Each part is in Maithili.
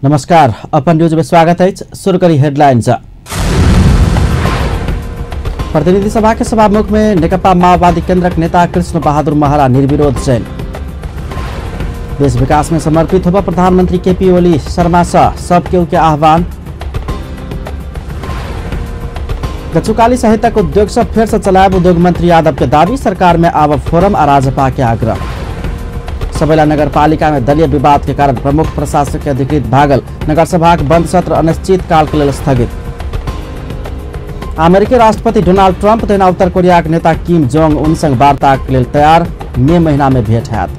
नमस्कार, अपन न्यूज में स्वागत है। शुरू करी हेडलाइंस। प्रतिनिधि सभा के सभामुख में नेकपा माओवादी केंद्रक नेता कृष्ण बहादुर महरा निर्विरोध चयन। देश विकास में समर्पित होगा प्रधानमंत्री केपी ओली शर्मा से सब केहू के आह्वान। गचुकाली सहितक उद्योग सब फेर से चलायब उद्योग मंत्री यादव के दावी, सरकार में आब फोरम आ राजपा के आग्रह। सबैला नगरपालिका में दलीय विवाद के कारण प्रमुख प्रशासक के अधिकृत भागल, नगरसभा के बंद सत्र अनिश्चित काल के लेल स्थगित। अमेरिकी राष्ट्रपति डोनाल्ड ट्रंप तहिना उत्तर कोरिया के नेता किम जोंग उन संग वार्ता के लेल तैयार, मई महीना में भेंट हैत।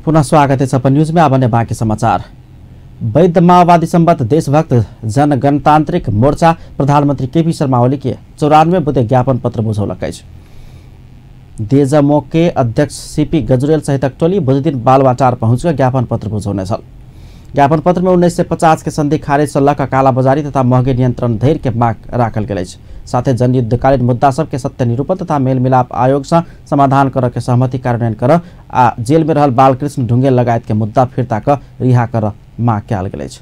पुनः स्वागत है अपन न्यूज में। आब बाकी समाचार। वैद्य माओवादी सम्बद्ध देशभक्त जनगणतांत्रिक मोर्चा प्रधानमंत्री केपी शर्मा ओली के 94 बुधे ज्ञापन पत्र बुझौलक अछि। देजमो के अध्यक्ष सीपी गजुरेल सहितक टोली बुधदिन बालवाटार पहुँच ज्ञापन पत्र बुझौने छल। ज्ञापन पत्र में 1950 के संधि खारिज से लऽ कऽ कालाबाजारी तथा महगी नियंत्रण धरि के माग राखल गेल अछि। साथे जनयुद्धकालीन मुद्दा सबके सत्य निरूपण तथा मेलमिलाप आयोग से समाधान करऽ के सहमति कार्यान्वयन करऽ आ जेल में रहल बालकृष्ण ढुंगेल लगायत के मुद्दा फिर्ता कऽ रिहा करऽ माग कयल गेल अछि।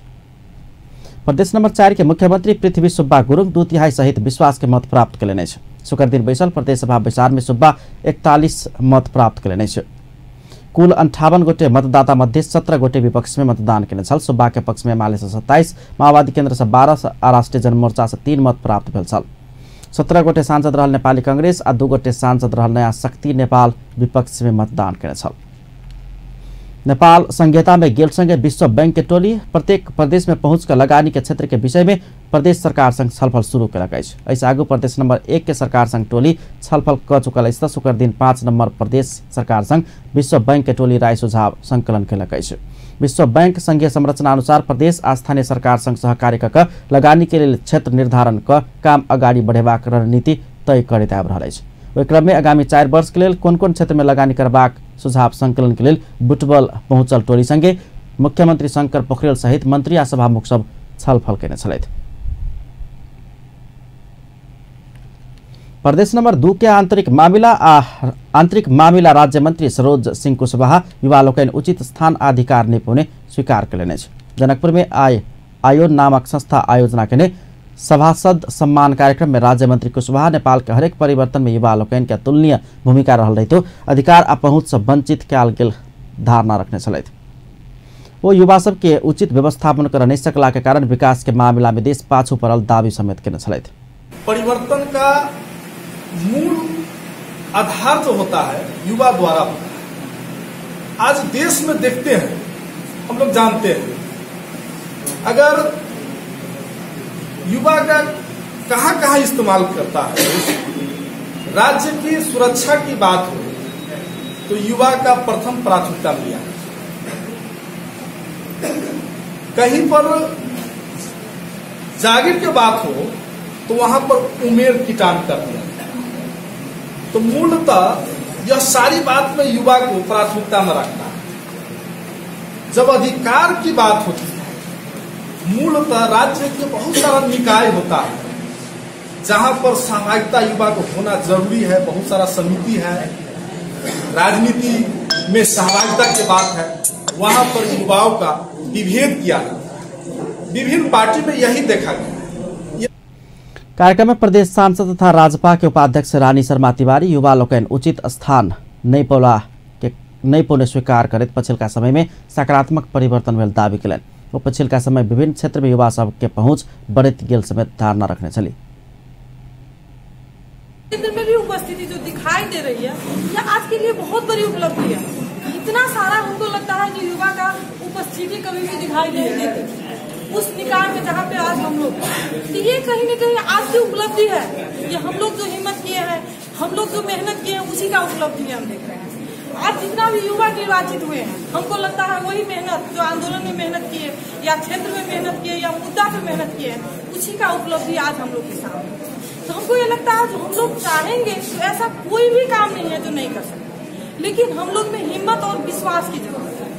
प्रदेश नंबर 4 के मुख्यमंत्री पृथ्वी सुब्बा गुरुङ 2/3 सहित विश्वास के मत प्राप्त कयलनि अछि। शुक्र दिन बैसल प्रदेश सभा बैसार में सुब्बा 41 मत प्राप्त कयलनि अछि। कुल 58 गोटे मतदाता मध्ये 17 गोटे विपक्ष में मतदान केने छल। सुब्बा के पक्ष में एमाले से 27, माओवादी केंद्र से 12 आ राष्ट्रीय जनमोर्चा से 3 मत प्राप्त भेल छल। 17 गोटे सांसद रहल नेपाली कांग्रेस आ 2 गोटे सांसद रहल नया शक्ति नेपाल विपक्ष में मतदान केने छल। नेपाल संघीयता में गेल संगे विश्व बैंक के टोली प्रत्येक प्रदेश में पहुंच कर लगानी के क्षेत्र के विषय में प्रदेश सरकार संग छलफल शुरू कयलक अछि। एहिसँ आगू प्रदेश नंबर 1 के सरकार संग टोली छलफल कऽ चुकल अछि। शुक्र दिन 5 नंबर प्रदेश सरकार संग विश्व बैंक के टोली राय सुझाव संकलन कयलक अछि। विश्व बैंक संघीय संरचना अनुसार प्रदेश आ स्थानीय सरकार संग सहकार्य कऽ लगानी के लेल क्षेत्र निर्धारण कऽ काम अगाडि बढ़ेबाक रणनीति तय करैत आबि रहल अछि। ओहि क्रम में आगामी 4 वर्ष के लेल कोन कोन क्षेत्र में लगानी करबाक सुझाव संकलन के लेल बुटबल पहुंचल टोली संगे मुख्यमंत्री शंकर पोखरेल सहित मंत्री आ सभामुख सब छलफल केने छलथि। प्रदेश नंबर 2 के आंतरिक मामिला राज्य मंत्री सरोज सिंह कुशवाहा युवा लोकनि उचित स्थान आ अधिकार नहि पौने स्वीकार कयलनि अछि। जनकपुर में आइ आयो नामक संस्था आयोजना केने सभासद सम्मान कार्यक्रम में राज्य मंत्री कुशवाहा नेपाल के हरेक परिवर्तन में युवा लोकनि के अतुलनीय भूमिका रहल रहितो अधिकार आ पहुंच से वंचित कयल गेल धारणा रखने छलथि। ओ युवा सबके उचित व्यवस्थापन कर नहीं सकला के कारण विकास के मामला में देश पाछू पड़ल दावी समेत केने छलथि। परिवर्तन का मूल आधार जो होता है युवा द्वारा होता है। आज देश में देखते हैं, हम लोग जानते हैं, अगर युवा का कहाँ कहाँ इस्तेमाल करता है, राज्य की सुरक्षा की बात हो तो युवा का प्रथम प्राथमिकता लिया। कहीं पर जागीर की बात हो तो वहां पर उमेर किटान कर दिया। तो मूलतः यह सारी बात में युवा को प्राथमिकता में रखना है। जब अधिकार की बात होती है, मूलतः राज्य के बहुत सारा निकाय होता है जहां पर सहभागिता युवा को होना जरूरी है। बहुत सारा समिति है, राजनीति में सहभागिता की बात है, वहां पर युवाओं का विभेद किया जाता है। विभिन्न पार्टी में यही देखा गया। कार्यक्रम में प्रदेश सांसद तथा राजपा के उपाध्यक्ष रानी शर्मा तिवारी युवा लोकनि उचित स्थान नहि पौने स्वीकार करैत पछिलका समय में सकारात्मक परिवर्तन भेल दावी कयलनि। ओ पछिलका समय विभिन्न क्षेत्र में युवा सबके पहुंच बढ़ैत गेल समेत धारणा रखने छली। क्षेत्र में भी उपस्थिति जो दिखाई दे रही है यह आज के लिए बहुत बड़ी उपलब्धि है। इतना सारा हमको लगता है जो युवा का उपस्थिति कभी भी दिखाई नहीं देती उस निकाय में जहाँ पे आज हम लोग, तो ये कहीं न कहीं आज की उपलब्धि है। ये हम लोग जो हिम्मत किए हैं, हम लोग जो मेहनत किए हैं, उसी का उपलब्धि हम देख रहे हैं। आज जितना भी युवा निर्वाचित हुए हैं, हमको लगता है वही मेहनत जो आंदोलन में मेहनत किए या क्षेत्र में मेहनत किए या मुद्दा पे मेहनत किए, उसी का उपलब्धि आज हम लोग के सामने। तो हमको ये लगता है जो हम लोग चाहेंगे तो ऐसा कोई भी काम नहीं है जो नहीं कर सकते, लेकिन हम लोग में हिम्मत और विश्वास की जरूरत है।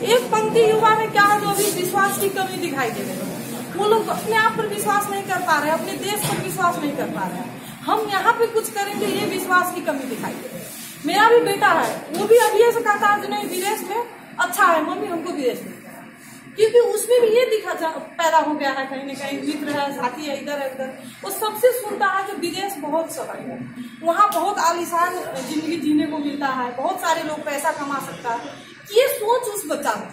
एक पंक्ति युवा में क्या है जो अभी विश्वास की कमी दिखाई दे रही है, वो लोग अपने आप पर विश्वास नहीं कर पा रहे हैं, अपने देश पर विश्वास नहीं कर पा रहे हैं। हम यहाँ पे कुछ करेंगे ये विश्वास की कमी दिखाई दे रही है। मेरा भी बेटा है, वो भी अभी ऐसे कहता है जो नहीं विदेश में अच्छा है मम्मी, हमको विदेश में। क्योंकि उसमें भी ये दिखा पैदा हो गया है कहीं ना कहीं, मित्र है, साथी है, इधर है उधर, वो सबसे सुनता है जो विदेश बहुत सफल है, वहाँ बहुत आलीशान जिंदगी जीने को मिलता है, बहुत सारे लोग पैसा कमा सकता है, ये सोच उस बच्चा में।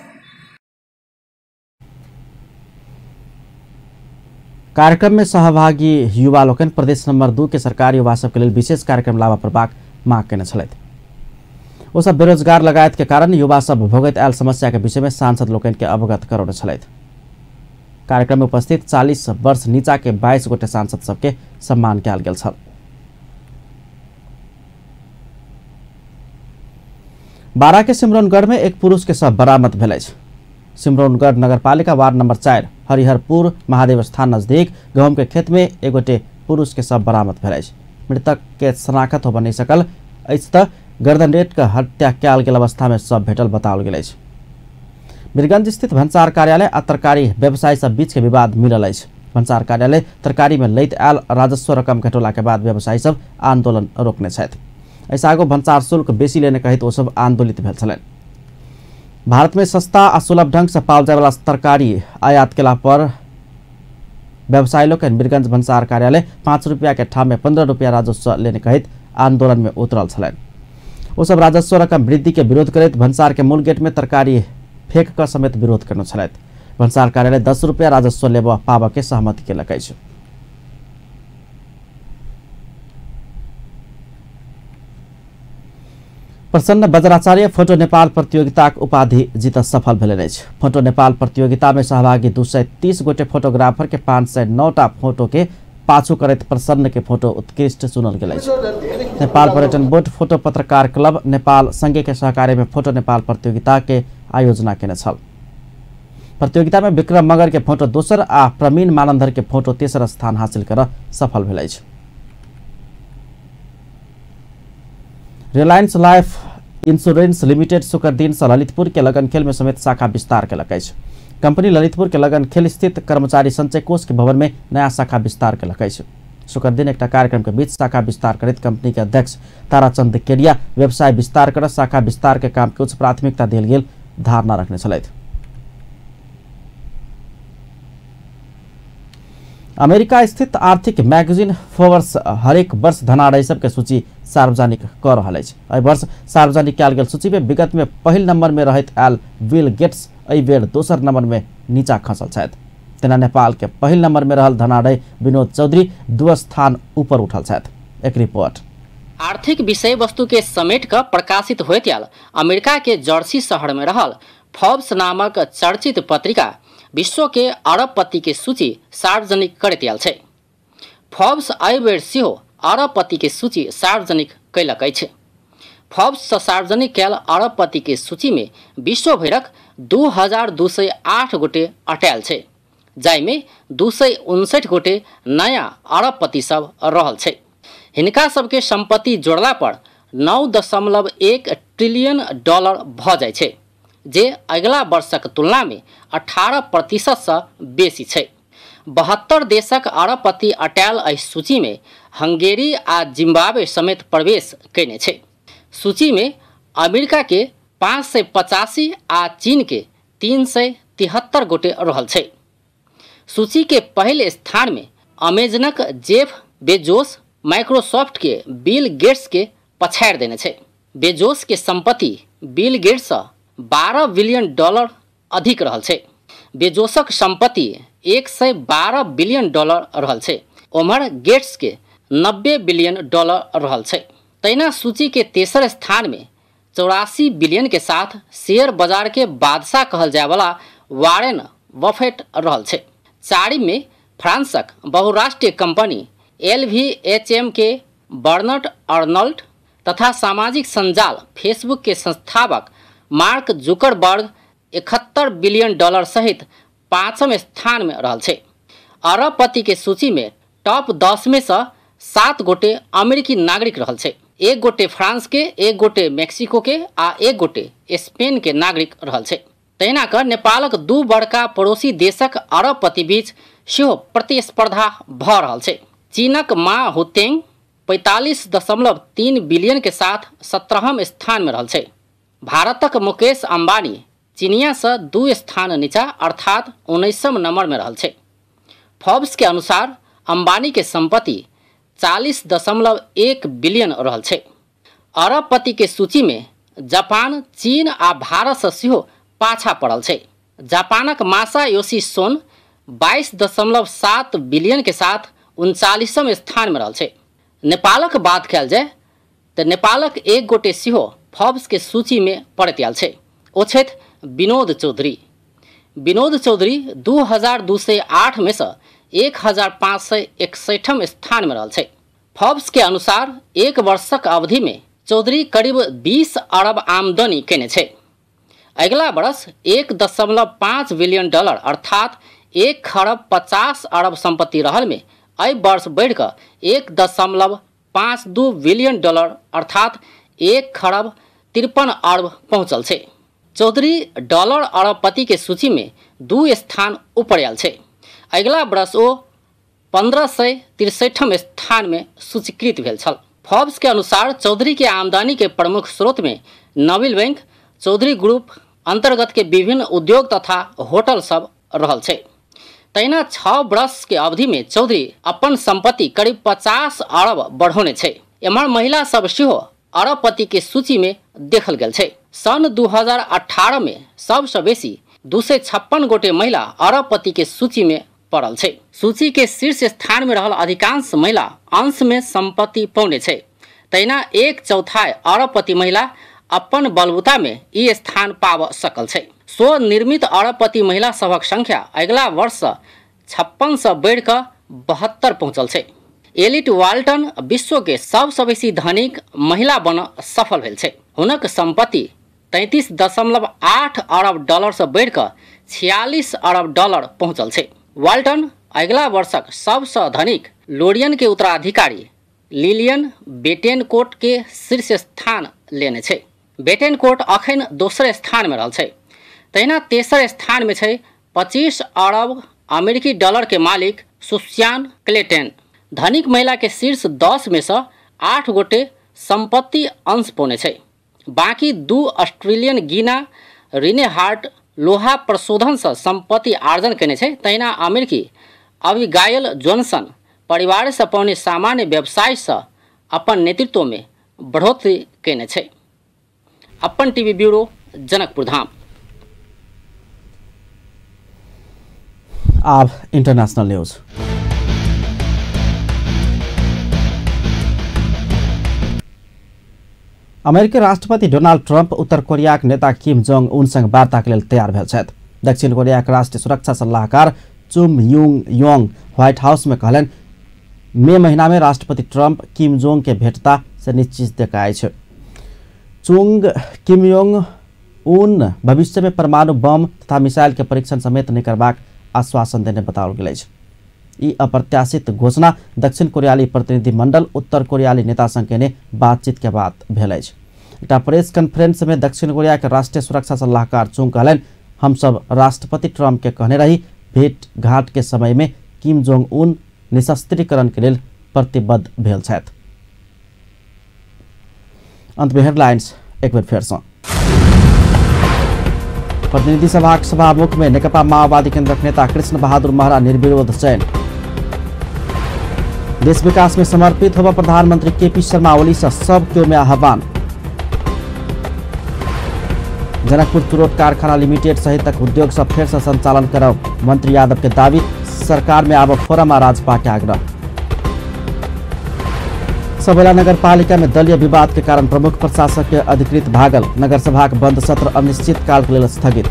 कार्यक्रम में सहभागी युवा लोकनि प्रदेश नंबर 2 के सरकार युवा सबके लेल विशेष कार्यक्रम लाबऽ पड़बाक मांग केने छलथि। ओ सब बेरोजगार लगायत के कारण युवा सब भोगैत आयल समस्या के विषय में सांसद लोकनि के अवगत करौने छलथि। कार्यक्रम में उपस्थित 40 वर्ष नीचा के 22 गोटे सांसद सबके सम्मान कयल गेल छल। बारा के सिमरौनगढ़ में एक पुरुष के शव बरामद भेल अछि। सिमरौनगढ़ नगरपालिका वार्ड नंबर 4 हरिहरपुर महादेव स्थान नजदीक गहूम के खेत में एक गोटे पुरुष के शव बरामद भेल अछि। मृतक के शनाखत होबऽ नहि सकल अछि त गर्दन रेट के हत्या कयल गेल अवस्था में शव भेटल बताओल गेल अछि। वीरगंज स्थित भन्सार कार्यालय आ तरकारी व्यवसायी सब बीच के विवाद मिलल अछि। भन्सार कार्यालय तरकारी में लैत आयल राजस्व रकम घटौला के बाद व्यवसायी सब आंदोलन रोकने छथि। एहिसँ आगू भन्सार शुल्क बेसी लेने कहैत ओ सब आंदोलित भेल छलनि। भारत में सस्ता आ सुलभ ढंग से पाओल जायवाला तरकारी आयात केला पर व्यवसायी लोकनि वीरगंज भन्सार कार्यालय 5 रुपया के ठाम में 15 रुपया राजस्व लेने कहैत आंदोलन में उतरल छलनि। ओ सब राजस्व रकम वृद्धि के विरोध करैत भन्सार के मूल गेट में तरकारी फेंक कऽ समेत विरोध करने छलथि। भन्सार कार्यालय 10 रुपया राजस्व लेबऽ पाबऽ के सहमति केलक अछि। प्रसन्न बज्राचार्य फोटो नेपाल प्रतियोगिताक उपाधि जीत सफल भेलनि अछि। फोटो नेपाल प्रतियोगिता में सहभागी 230 गोटे फोटोग्राफर के 509 टा फोटो के पाछू करैत प्रसन्न के फोटो उत्कृष्ट चुनल गेल अछि। नेपाल पर्यटन बोर्ड फोटो पत्रकार क्लब नेपाल संघ के सहकार्य में फोटो नेपाल प्रतियोगिता के आयोजना केने छल। प्रतियोगिता में विक्रम मगर के फोटो दोसर आ प्रवीण मानंधर के फोटो तेसर स्थान हासिल कर सफल भेल अछि। रिलायंस लाइफ इंश्योरेंस लिमिटेड शुक्र दिन से ललितपुर के लगन खेल में समेत शाखा विस्तार केलक अछि। कंपनी ललितपुर के लगन खेल स्थित कर्मचारी संचय कोष के भवन में नया शाखा विस्तार केलक अछि। शुक्र दिन एक कार्यक्रम के बीच शाखा विस्तार करैत कंपनी के अध्यक्ष ताराचंद केरिया व्यवसाय विस्तार कर शाखा विस्तार के काम के उच्च प्राथमिकता देल गेल धारणा रखने छलथि। अमेरिका स्थित आर्थिक मैगजीन फोर्ब्स हरेक वर्ष धनाढ्य सबके सूची सार्वजनिक कऽ रहल अछि। एहि वर्ष सार्वजनिक कयल गेल सूची में विगत में पहिल नंबर में रहैत आयल बिल गेट्स एहि बेर दोसर नंबर में नीचा खसल छथि। तेना नेपाल के पहिल नंबर में रहल धनाढ्य विनोद चौधरी 2 स्थान ऊपर उठल छथि। एक रिपोर्ट। आर्थिक विषय वस्तु के समेट कऽ प्रकाशित होइत आयल अमेरिका के जर्सी शहर में रहल फोर्ब्स नामक चर्चित पत्रिका विश्व के अरबपति के सूची सार्वजनिक करैत आयल छै। फोर्ब्स एहि बेर सेहो अरबपति के सूची सार्वजनिक कयलक अछि। फोर्ब्स सँ सार्वजनिक कयल अरबपति के सूची में विश्वभरिक 2208 गोटे अटायल छै, जाहिमे 259 गोटे नया अरबपति सब रहल छै। हिनका सबके संपत्ति जोड़ला पर 9.1 ट्रिलियन डॉलर भऽ जाइ छै, जे अगिला वर्षक तुलना में 18% सँ बेसी छै। 72 देशक अरबपति अटायल एहि सूची में हंगेरी आ जिम्बाब्वे समेत प्रवेश कयने छै। सूची में अमेरिका के 585 आ चीन के 373 गोटे रहल छै। सूची के पहले स्थान में अमेजनक जेफ बेजोस माइक्रोसॉफ्ट के बिल गेट्स के पछाड़ि देने छै। बेजोस के संपत्ति बिल गेट्स सँ 12 बिलियन डॉलर अधिक रहल छै। बेजोसक संपत्ति 112 बिलियन डॉलर रहल छै, ओम्हर गेट्स के 90 बिलियन डॉलर रहल छै। तहिना सूची के तेसर स्थान में 84 बिलियन के साथ शेयर बाजार के बादशाह कहल जायवाला वारेन बफेट रहल छै। चारिम में फ्रांसक बहुराष्ट्रीय कंपनी LVHM के बर्नर्ड अर्नल्ड तथा सामाजिक संजाल फेसबुक के संस्थापक मार्क जुकरबर्ग 71 बिलियन डॉलर सहित पाँचम स्थान में रहल छै। अरबपति के सूची में टॉप 10 में से 7 गोटे अमेरिकी नागरिक रहल छै, 1 गोटे फ्रांस के, 1 गोटे मेक्सिको के आ 1 गोटे स्पेन के नागरिक रहल छै। तहिना कऽ नेपालक 2 बड़का पड़ोसी देशक अरबपति बीच सेहो प्रतिस्पर्धा भऽ रहल छै। चीनक मा हुतेंग 45.3 बिलियन के साथ 17म स्थान में रहल छै। भारतक मुकेश अंबानी चिनिया से 2 स्थान नीचा अर्थात 19 नंबर में रहल छै। फोर्ब्स के अनुसार अंबानी के संपत्ति 40.1 बिलियन रहल छै। अरबपति के सूची में जापान, चीन आ भारत से सेहो पाछा पड़ल छै। जापानक मासायोशी सोन 22.7 बिलियन के साथ 39 स्थान में रहल छै। नेपालक बात कयल जाय तऽ नेपालक एक गोटे सेहो फोर्ब्स के सूची में पड़ैत आयल छै, ओ छथि विनोद चौधरी। विनोद चौधरी 2208 में से 1561 स्थान में रहल छै। फोर्ब्स के अनुसार एक वर्षक अवधि में चौधरी करीब 20 अरब आमदनी केने छै। अगिला वर्ष 1.5 बिलियन डॉलर अर्थात 1 खरब 50 अरब संपत्ति रहल में एहि वर्ष बढ़िकऽ 1.52 बिलियन डॉलर अर्थात 1 खरब 53 अरब पहुँचल छै। चौधरी डॉलर अरबपति के सूची में 2 स्थान ऊपर आयल छै। अगिला वर्ष ओ 1563 स्थान में सूचीकृत भेल छल। फोर्ब्स के अनुसार चौधरी के आमदनी के प्रमुख स्रोत में नबिल बैंक, चौधरी ग्रुप अंतर्गत के विभिन्न उद्योग तथा होटल सब रहल छै। तहिना 6 वर्ष के अवधि में चौधरी अपन संपत्ति करीब 50 अरब बढ़ौने छै। एम्हर महिला सब सेहो अरबपति के सूची में देखल गेल छै। सन 2018 में सबसँ बेसी 256 गोटे महिला अरबपति के सूची में पड़ल छै। सूची के शीर्ष स्थान में रहल अधिकांश महिला अंश में संपत्ति पौने छै। तहिना 1/4 अरबपति महिला अपन बलबूता में ई स्थान पाब सकल छै। स्वनिर्मित अरबपति महिला सभक संख्या अगिला वर्ष 56 से बढ़िकऽ 72 पहुँचल छै। एलिट वाल्टन विश्व के सबसँ बेसी धनिक महिला बन सफल भेल छै। हुनक संपत्ति 33.8 अरब डॉलर से बढ़िकऽ 46 अरब डॉलर पहुँचल छै। वाल्टन अगिला वर्षक सबसँ धनिक लोरियन के उत्तराधिकारी लिलियन बेटेनकोर्ट के शीर्ष स्थान लेने छै। बेटेनकोर्ट अखन दोसर स्थान में रहल छै। तहिना तेसर स्थान में छै 25 अरब अमेरिकी डॉलर के मालिक सुसियान क्लेटन। धनिक महिला के शीर्ष 10 में से 8 गोटे संपत्ति अंश पौने छै। बाकी 2 ऑस्ट्रेलियन गिना रिनेहार्ट लोहा प्रशोधन से संपत्ति आर्जन केने छै। तहिना अमेरिकी अबिगायल जॉनसन परिवार से पौने सामान्य व्यवसाय से अपन नेतृत्व में बढ़ोतरी केने छै। अपन टीवी ब्यूरो, जनकपुर धाम। अब इंटरनेशनल न्यूज। अमेरिकी राष्ट्रपति डोनाल्ड ट्रंप उत्तर कोरियाक नेता किम जोंग उन संग वार्ताक लेल तैयार भेल छथि। दक्षिण कोरियाक राष्ट्रीय सुरक्षा सलाहकार चुम युंग योंग व्हाइट हाउस में कहलनि, मे महीना में राष्ट्रपति ट्रंप किम जोंग के भेटता से निश्चित देखाइ छै। चुंग किम जोंग उन भविष्य में परमाणु बम तथा मिसाइल के परीक्षण समेत नहि करबाक आश्वासन देने बताओल गेल अछि। ई अप्रत्याशित घोषणा दक्षिण कोरियाली प्रतिनिधिमंडल उत्तर कोरियाली नेता संग केने बातचीत के बाद भेल अछि। एकटा प्रेस कॉन्फ्रेंस में दक्षिण कोरिया के राष्ट्रीय सुरक्षा सलाहकार चुंग कहलनि, हमसब राष्ट्रपति ट्रंप के कहने रही भेंट घाट के समय में किम जोंग उन निशस्त्रीकरण के लेल प्रतिबद्ध भेल छथि। अंत में हेडलाइंस एक बेर फेर सँ। प्रतिनिधि सभाक सभामुख में नेकपा माओवादी केंद्रक नेता कृष्ण बहादुर महरा निर्विरोध चयन। देश विकास में समर्पित होगा प्रधानमंत्री केपी शर्मा ओली से सब क्यों में आह्वान। जनकपुर चुरोट कारखाना लिमिटेड सहित तक उद्योग सब फेर से संचालन करब मंत्री यादव के दावी, सरकार में आब फोरम आ राजपा के आग्रह। सबेला नगर पालिका में दलीय विवाद के कारण प्रमुख प्रशासक के अधिकृत भागल, नगरसभा के बंद सत्र अनिश्चित काल के लेल स्थगित।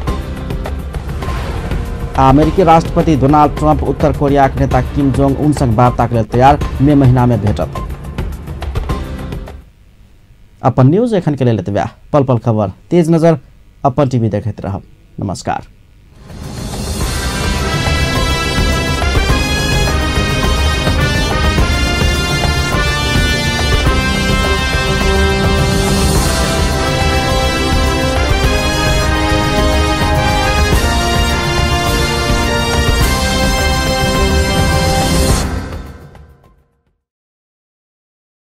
अमेरिकी राष्ट्रपति डोनाल्ड ट्रंप उत्तर कोरिया के नेता किम जोंग उन संग वार्ता के लेल तैयार, मे महीना में भेटत। अपन न्यूज एखन के लेल एतबे। पल पल खबर तेज नजर अपन टीवी देखैत रहब। नमस्कार।